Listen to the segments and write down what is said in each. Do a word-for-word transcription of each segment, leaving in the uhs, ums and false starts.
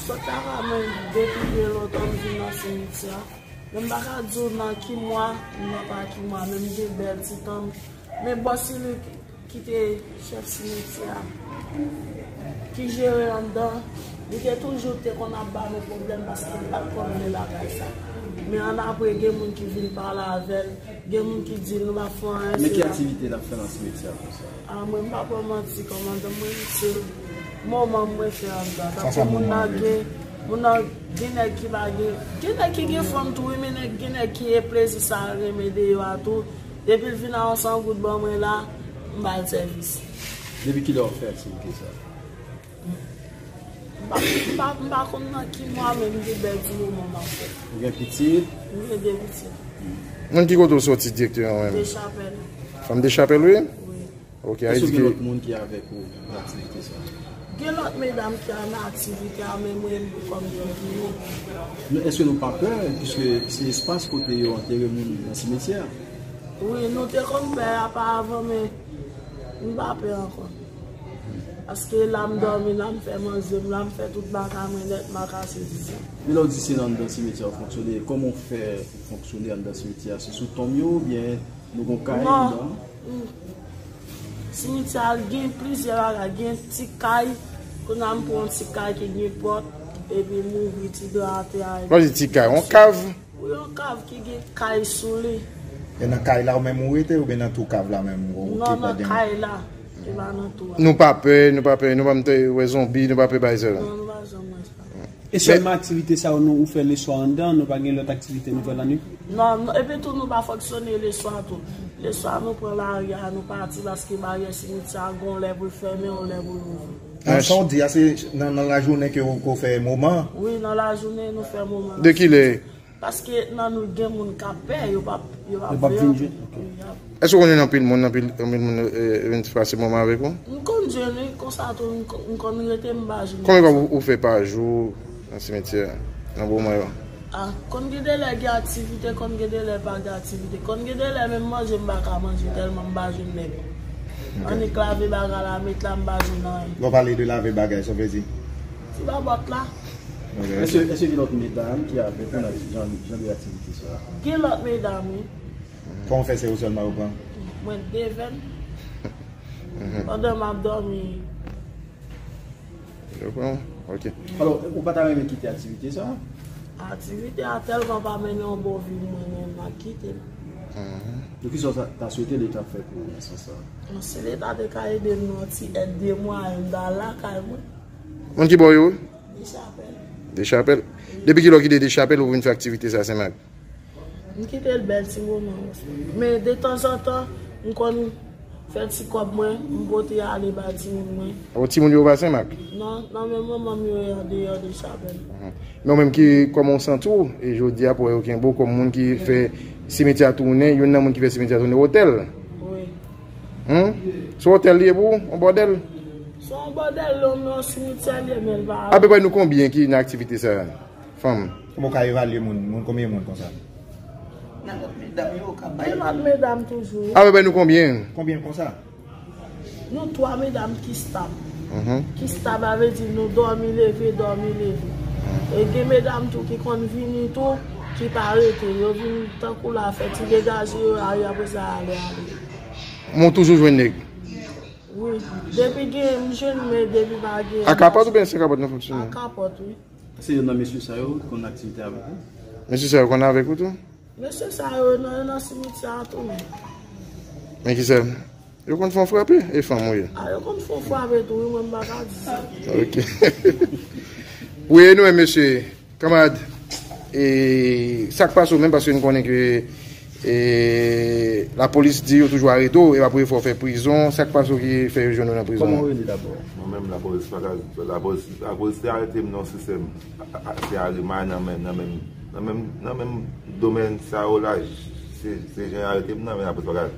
Sot lakay mwen depi byen lontan, m vin nan simityè a. Men m pa ka di w nan ki mwa, m nan pa ki mwa, men m gen bèl ti tan m. Men bòs li ki te chèf simityè a, ki jere anndan, li te toujou te konn ap ba nou pwoblèm paske li pa t konn men bagay sa. Men annapre, gen moun ki vin pale avè l, gen moun ki di l nou pa fè anyen. Men ki aktivite l ap fè nan simityè a konsa? A, mwen, m pa ba w manti, kòmandan, mwen, se moman mwen fè anndan. Tankou moun nan gen, moun nan gen nèg ki pa gen, gen nèg ki gen fanm tou, wi, men nèg, gen nèg ki e plezi sa l renmen deyò a tou. Depi l vin a yon san goud ban mwen la, m ba l sèvis. Depi kilè w fè aktivite sa? M pa, m pa, m pa konn nan ki mwa, men m gen bèl ti moman m ap fè. Ou gen pitit? M gen de pitit. Moun ki kote w soti direkteman menm? Dechapèl. Fanm Dechapèl, wi? Wi. Ok, a di ke. Èske gen lòt moun ki avèk ou nan aktivite sa? Gen lòt medam ki nan aktivite a, men mwen, m kòm yon pionye. Men èske nou pa pè, piske se espas kote yo antere moun nan simityè a? Wi, nou te konn pè aparavan, men m pa pè ankò. Paske la m dòmi, la m fè manje m, la m fè tout bagay mwen nèt, m pa ka sezi sa. Men lè w di se nan anndan simityè a w fonksyone, kòman w fè pou fonksyone anndan simityè a? Se sou tonm yo oubyen nou gon kay anndan? Non. Simityè a gen plizyè bagay, gen ti kay, kounye a m pran yon ti kay ki gen pòt, epi m ouvri ti dra atè a. Lè w di ti kay, yon kav? Wi, yon kav ki gen kay sou li. E nan kay la ou menm ou rete oubyen nan tou kav la menm ou okipe? Non, nan kay la, e pa nan tou a. Nou pa pè, nou pa pè, nou pa menm te wè zonbi, nou pa pè bagay sa yo? Non, nou pa janm wè sa. E sèlman aktivite sa yo nou ou fè leswa anndan, nou pa gen lòt aktivite nou fè lannwit? Non, non, epi tou nou pa fonksyone leswa tou. Leswa nou pran lari a, nou pati paske baryè simityè a gon lè pou l fèmen, yon lè pou l ouvri. An, sa w di a, se nan, nan lajounen ke w, ke w fè moman? Wi, nan lajounen nou fè moman. De kilè? Paske nan nou gen moun k ap pè, yo p ap, yo p ap vin jwenn. Ok. Èske w konn jwenn anpil moun, anpil, anpil moun, eh, vin pase moman avèk ou? M konn jwenn, wi, konsa tou, m konn, m konn rete, m pa jwenn. Konbyen fwa ou, ou fè pa jou nan simityè a, nan moman yo? Ah, konn gen de lè gen aktivite, konn gen de lè pa gen aktivite. Konn gen de lè menm manje m pa ka manje tèlman m pa jwenn nèg. Ok. Annik lave bagay la, met la, m pa jwenn anyen. Lè w pale de lave bagay, sa w vle di? Ti babòt la. Ok. Èske, èske gen lòt medam ki avèk ou nan jan, jan de aktivite sa? Gen lòt medam, wi. Kòman w fè se ou sèlman yo pran? Mwen devèn. Pandan m ap dòmi. Yo pran, ok. Alò, ou pa ta renmen kite aktivite sa? Aktivite a tèlman pa mennen yon bon vi pou mwen, men m ap kite l. Mhm. Donk, kisa w ta, ta swete Leta fè pou ou nan sans sa? Bon, si Leta te ka ede m nan yon ti èd de mwayen, m ta al lakay mwen. Moun ki bò yo? Dechapèl. Dechapèl. Depi kilè w kite Dechapèl ou vin fè aktivite sa Senmak? M kite l bèl ti moman. Men detanzantan, m konn fè ti kòb mwen, m pote ale bay timoun mwen. O, timoun yo pa Senmak? Non, nan men manman m yo ye andeyò Dechapèl. Mhm. Men ou menm ki, kòman w santi w, e jodi a pou wè yo kenbe w kòm moun ki fè simityè a tounen, youn nan moun ki fè simityè a tounen otèl? Wi. Hmm? Se otèl li ye pou ou? On bòdèl? Se on bòdèl, non, men on simityè li ye, men l pa. Apeprè nou konbyen ki nan aktivite sa a? Fanm. Kòman w ka evalye moun? Moun, konbyen moun konsa? Nan lòt medam yo ka bay. Gen lòt medam toujou, wi. Apeprè nou konbyen? Konbyen konsa? Nou twa medam ki stab. Mhm. Ki stab, sa vle di nou dòmi leve, dòmi leve. E gen medam tou ki konn vini tou, ki pa rete. Yo vin tankou la, fè ti degaje yo, a, apre sa ale, ale. Men w toujou jwenn nèg? Wi. Depi gen, m jwenn, men depi pa gen. A kapòt oubyen se kapòt nou fonksyone? A kapòt, wi. Se youn nan mesye sa yo ki konn aktivite avèk ou? Mesye sa yo konn avèk ou tou? Mesye sa yo nan, nan simityè a tou, men. Men ki sa? Yo konn fè w frape? E fanm ou ye? A, yo konn fè w frape tou, wi, mwen m pa ka di sa. Ok. Wi, nou menm mesye, kanmarad, e sa k pase w menm, paske n konnen ke, e, lapolis di yo toujou arete w, e pa premye fwa w fè prizon, sa k pase w ki fè yo jwenn ou nan prizon? Kòman w rele dabò? Mwen menm, lapolis pa ka, lapolis, lapolis te arete m nan yon sistèm, a, a, se arema nan menm, nan menm, nan menm, nan menm domèn sa yo la, se, se jan yo arete m nan, men lapolis pa ka,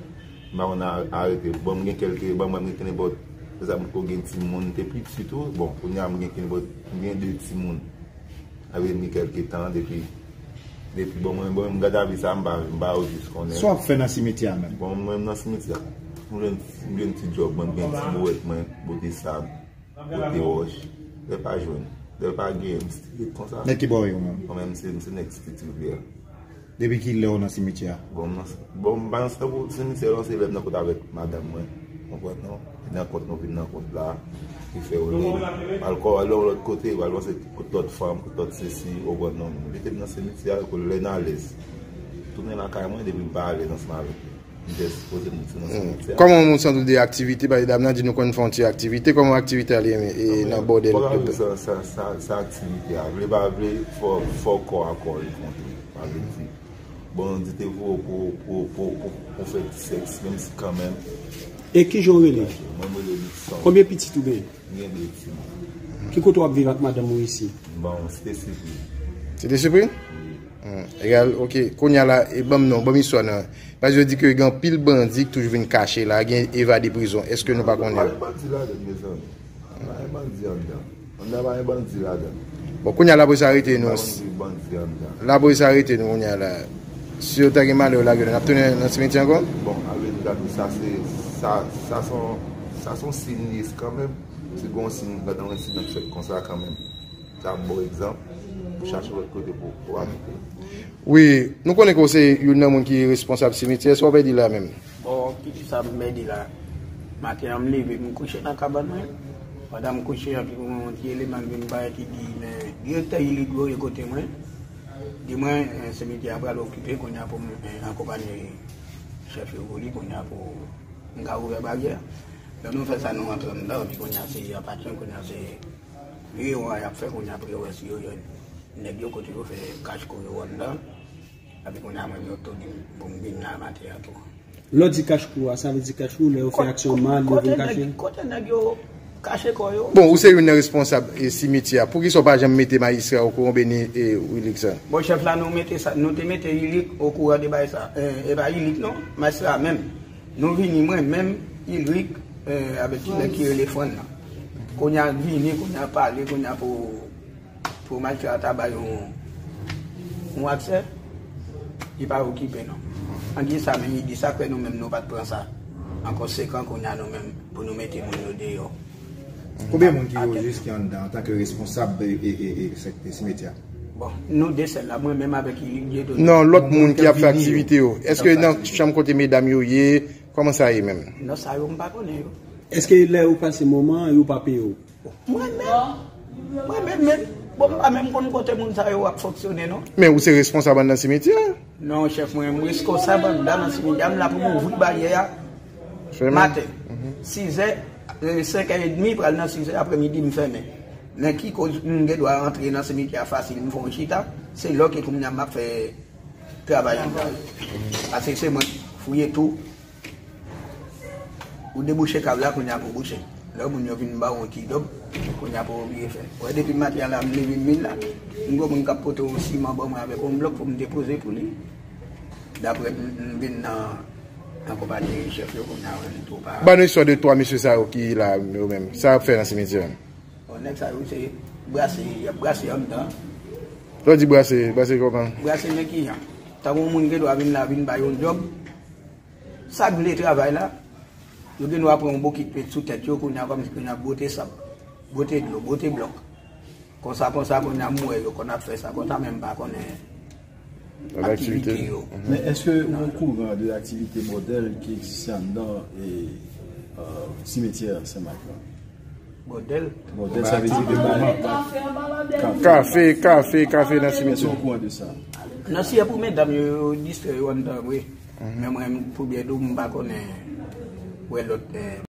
m pa konn a-, arete, bon, m gen kèlke, bon, mwen gen kenenpòt, se sa m ko gen timoun, m te piti tou, bon, kounye a m gen kenenpòt, m gen de timoun. Sa vle di m gen kèlke tan depi, depi, bon, mwen, bon, m gade avi sa, m pa, m pa jis konnen. Sa w ap fè nan simityè a menm? Bon, mwen, nan simityè a, m jwenn, m jwenn ti djòb mwen, m gen ti bouwèt mwen, bote sab, bote wòch, lè pa jwenn. Lè pa gen, m stipit konsa. Nèg ki bò yo menm? Mwen menm, se, m se nèg Steve Rivière. Depi ki lè w nan simityè a? Bon, m nan, bon, m pa nan, simitye a, non, se lè m nan kote avèk madanm mwen. Ou konprann, non? Nan kont, nou vin nan kont la. Ki fè yo lè al kò al yon lòt kote, al panse kot lòt fanm, kot lòt sesi, ou konprann, non? Mete m nan simityè a, lè n alèz. Tounen lakay mwen, depi m pa alèz ansanm avèk li. M te sipoze m nan simityè a. Kòman w santi w de aktivite? Paske dam nan di nou konn fè yon ti aktivite. Kòman aktivite a li ye, e, nan bòdèl? Bon, sa, sa, sa, sa aktivite a. Vle pa vle, fò, fò kò a kò renkontre. Sa vle di, bon, di te voye w pou, pou, pou, pou, pou fè ti sèks, menm si kanmenm. E ki jan w rele? Mwen, mwen rele Luckson. Konbyen pitit ou genyen? M gen de timoun. Ki kote w ap viv ak madanm ou isi? Bon, Site Sipri. Site Sipri? Wi. Hmm, egal, ok. Kounye a la, e ban m non, ban m istwa nan. Paske yo di ke gen anpil bandi ki toujou vin kache la, gen evade prizon. Èske nou pa konnen yo? Pa gen bandi ladann, mezanmi. Pa gen bandi anndan. Anndan pa gen bandi ladann. Bon, kounye a lapolis arete nou. Pa gen bandi anndan. Lapolis arete nou kounye a la. Si yo ta gen malè yo lage nou, n ap tounen nan simityè ankò? Bon, ale gade sa se, sa, sa se yon, sa se yon siy kanmenm. Se gon siy pandan yon ensidan k fèt konsa kanmenm. Sa ap ba w egzanp, pou chache lòt kote pou, pou abite. Wi, nou konnen ke w se youn nan moun ki responsab simityè, sa w pèdi la menm? Bon, ki sa m pèdi la? Maten an m leve, m kouche nan kabann mwen. Pandan m kouche an, pi gon ti eleman vin bay ki di, men direktè Ilik voye kote mwen. Di mwen, eh, simityè a pral okipe kounye a pou m, eh, akonpanye chèf yo pou li kounye a pou m ka ouvè baryè. Lè nou fè sa, nou antre anndan, pi kounye a se apatyon, kounye a se Li gen yon y ap fè kounye a pou yo wè si yo jwenn nèg yo kote yo fè kach kou yo anndan. Epi kounye a mwen yo tou di m pou m vin la maten an tou. Lè w di kach kou a, sa vle di kach kou lè yo fè aksyon mal, yo vin kache? Kote nèg yo kache kò yo? Bon, ou se youn nan responsab, e, simityè a. Poukisa w pa janm mete majistra okouran oubyen ni, e, Wilix sa? Bon, chèf la, nou mete sa, nou te mete Ilik okouran de bagay sa. E, e pa Ilik non, majistra menm. Nou vini mwen menm, Ilrik, eh, avèk ti nèg ki rele Frann nan. Kounye a vini, kounye a pale, kounye a pou, pou majistra ta bay yon, yon aksè, li pa okipe non. An di sa menm, li di sa k fè nou menm nou pa t pran sa an konsekan kounye a nou menm pou nou mete moun yo deyò. Konbyen moun ki ojis ki anndan antanke responsab, e, e, e, e, sèk-, e, simityè a? Bon, nou de sèl la, mwen menm avèk Irik Dieudonné. Non, lòt moun ki ap fè aktivite yo. Èske nan chanm kote medam yo ye? Kòman sa ye menm? Non, sa yo m pa konnen yo. Èske lè yo pase moman an, yo pa peye w? Mwen menm, mwen menm, men, bon, m pa menm konn kote moun sa yo ap fonksyone non. Men ou se responsab anndan simityè a? Non, chèf mwen, m reskonsab anndan nan simityè a, m la pou m ouvri baryè a maten. Sizè, eh, senkè edmi, pral nan sizè aprèmidi, m fèmen. Men ki koz m gen dwa rantre nan simityè a fasil, m fè yon chita, se lò ke kounye a m ap fè travay anndan yo. Paske se mwen k fouye tou. Ou debouche kab la, kounye a pou bouche. Lè moun yo vin ba w yon ti dòb, kounye a pou oblije fè. Wè, depi maten an la, m leve m vin la. M gon moun k ap pote yon siman ban mwen avèk yon blòk pou m depoze pou li. Daprè m, m vin nan, nan konpayi chèf yo, kounye a wè m tou pa. Ban nou istwa de twa mesye sa yo ki la yo menm. Sa y ap fè nan simityè a? Bon, nèg sa yo se brase, y ap brase anndan. Lè w di brase, brase kòman? Brase men ki jan? Tankou yon moun gen dwa vin la, vin bay yon djòb. Sa k vle travay la, yo gen dwa pran yon bokit pent sou tèt yo, kounye a kòmsi kounye a bwote sab, bwote dlo, bwote blòk. Konsa, konsa, kounye a m wè yo konn ap fè sa konsa, men m pa konnen aktivite yo. Men èske ou okouran de aktivite bòdèl ki egziste anndan, e, e, simityè Sen Mak la? Bòdèl? Bòdèl, sa vle di de moman. Kafe, kafe, kafe nan simityè. Èske ou okouran de sa? Nan siyè pou medam yo, yo distrè yo anndan vre. Men mwen, pou byen di w, m pa konnen wè lòt, eh,